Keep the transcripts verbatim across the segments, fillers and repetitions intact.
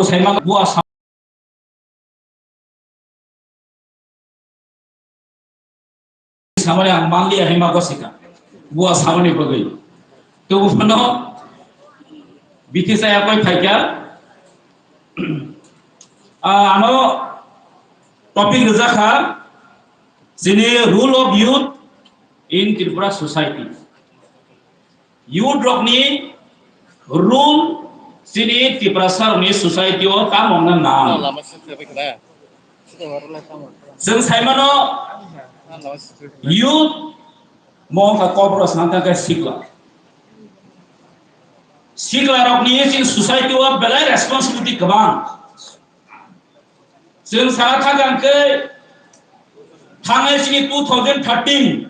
Saima bua sa-, samani ang manliya hima gosika. Bua samani bagwi. Tubufano biti saya koi phaikya. Ah, ano topic rijak kha, chini role of youth in Tripura society. Youth rokni role chini Tiprasa rokni society o tamo wngna nang. Chwng saimano youth mo wngkha kobro swnamtang khe sikla. Sikla rokni chini society o belai responsibility kwbang. Chwng sana thangkha hwnkhe thangnai chini two thousand thirteen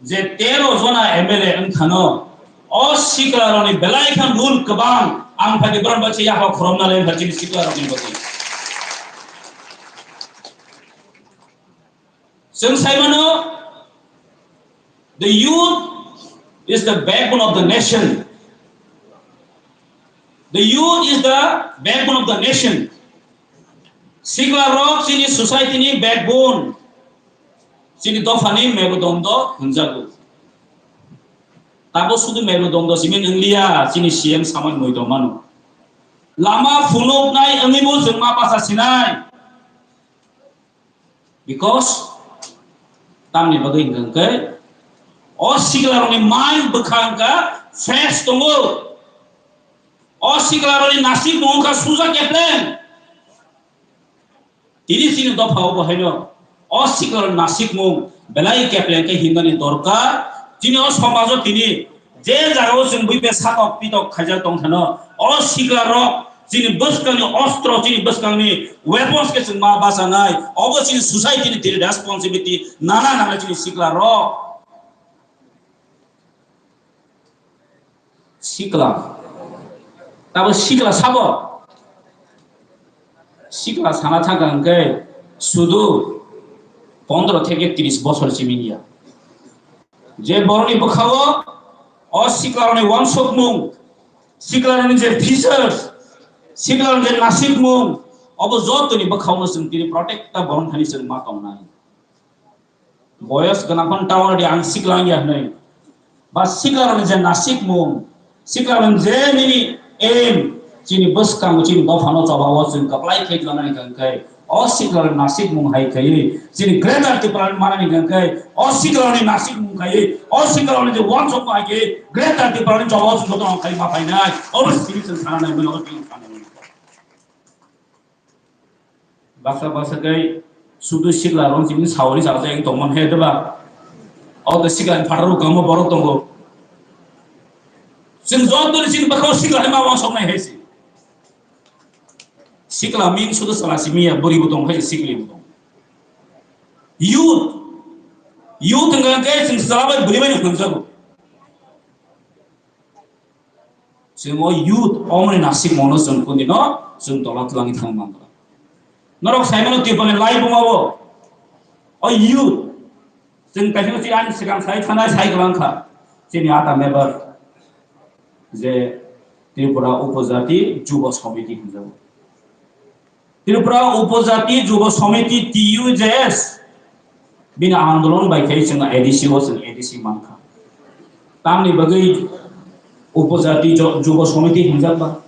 je tero jona M L A wngkhano, o siklarokni belai khan role kwbang, ang phaidi borok bai se yapha khorokna le wngkha chini siklarokni bagwi. Chwng saimano, the youth is the backbone of the nation. The youth is the backbone of the nation. Siklarok chini society ni backbone. Chini dophani merudondo hwnjago. Tabo sudu merudondo simi wnglia, chini C M samani mui tongmano. Lama phunuknai wngwibo chwng ma basa sinai. Because tamni bagwi hwnkhe o siklarokni mind bwkha wngkha fresh tongo. O siklarokni nasikmung wngkha suja kepleng. Tini chini dophao bo haino o siklarokni nasikmung belai kepleng khe himnani dorkar. Chini o somajo tini je jagao chwng buibe sakok pitok khaijak tong thano, o siklarok chini bwskangni ostro, chini bwskangni weapons khe chwng ma bachanai, obo chini society ni tini responsibility nana nana chini siklarok. Sikla. Tabo sikla sabo? Sikla sana thangkha hwnkhe sudu pondro theke tris bosor simi ya. Je borokni bwkhao o siklarokni uansukmung, siklarokni je features, siklarokni je nasikmung, obo jotoni bwkhaono chwng tini protect ta borok thani chwng ma tongnai. Boyos gwnang phano tower di ang sikla wngya hwnwi. Ba siklarokni je nasikmung, siklarokni je nini aim, chini bwskango, chini dophano, chobao chwng kwplai khe tlangnani hwnkhe, o siklarokni nasikmung hai khaiwi chini Greater Tripura ni manani hwnkhe, o siklarokni nasikmung khaiwi, o siklarokni je uansukmung hai khaiwi Greater Tripura ni chobao chwng jotono khai ma phainai, obo simi chwng sana nai mano, obo chwng sana nai mano. Baksa baksa khe sudu sikla rong simi saori sa jai tongmon he deba. O to sikla ni phataro kamo borok tongo. Chwng joto ni sini baksa sikla ma wangsok nai he si. Sikla min sudu sala simi ya buri bo tong hai sikli bo tong. Youth. Youth hwnkha khe chwng sala bai buri bai hwnjago. Chwng o youth omoni nasikmungno chwng kundino chwng tola twlangwi thang mankha. Norok saimano Tripurani laibuma o, o youth. Chwng kaisa chini ani swkang sai thanai sai kwlang kha. Chini ata member je Tripura Upojati Jubo Samiti hwnjago. Tripura Upojati Jubo Samiti, T U J S, bini andolon bai khai chwng A D C o chwng A D C mankha. Tamni bagwi Upojati Jo-, Jubo Samiti hwnjak ba?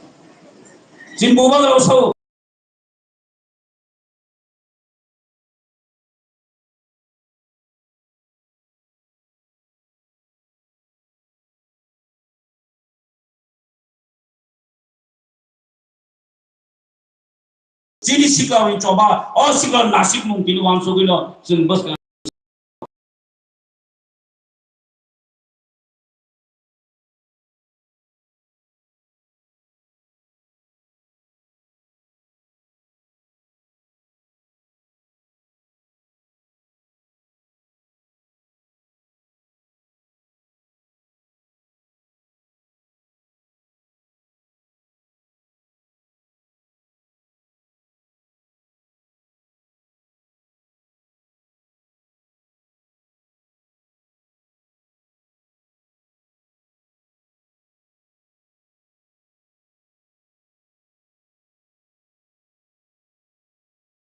Chini bubagrao sao. Chini sikla ni choba, o sikla nasikmung tini wansugwino chwng bwskang.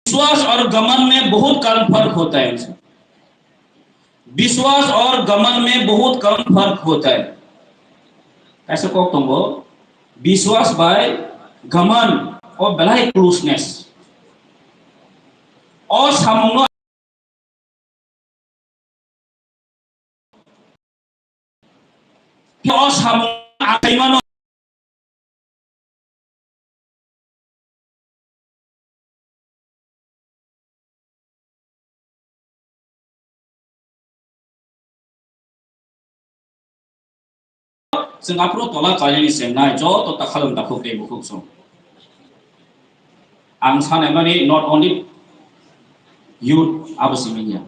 विश्वास और घमंड में बहुत कम फर्क होता है। विश्वास और घमंड में बहुत कम फर्क होता है। Kaisa kok tongo, biswas bai ghaman o belai closeness. O samungno O samung achaimano chwng aphuru tola chainani chengnai joto takhalung takhuk tei bukhuk song. Ang sanai mani not only youth abo simi ya.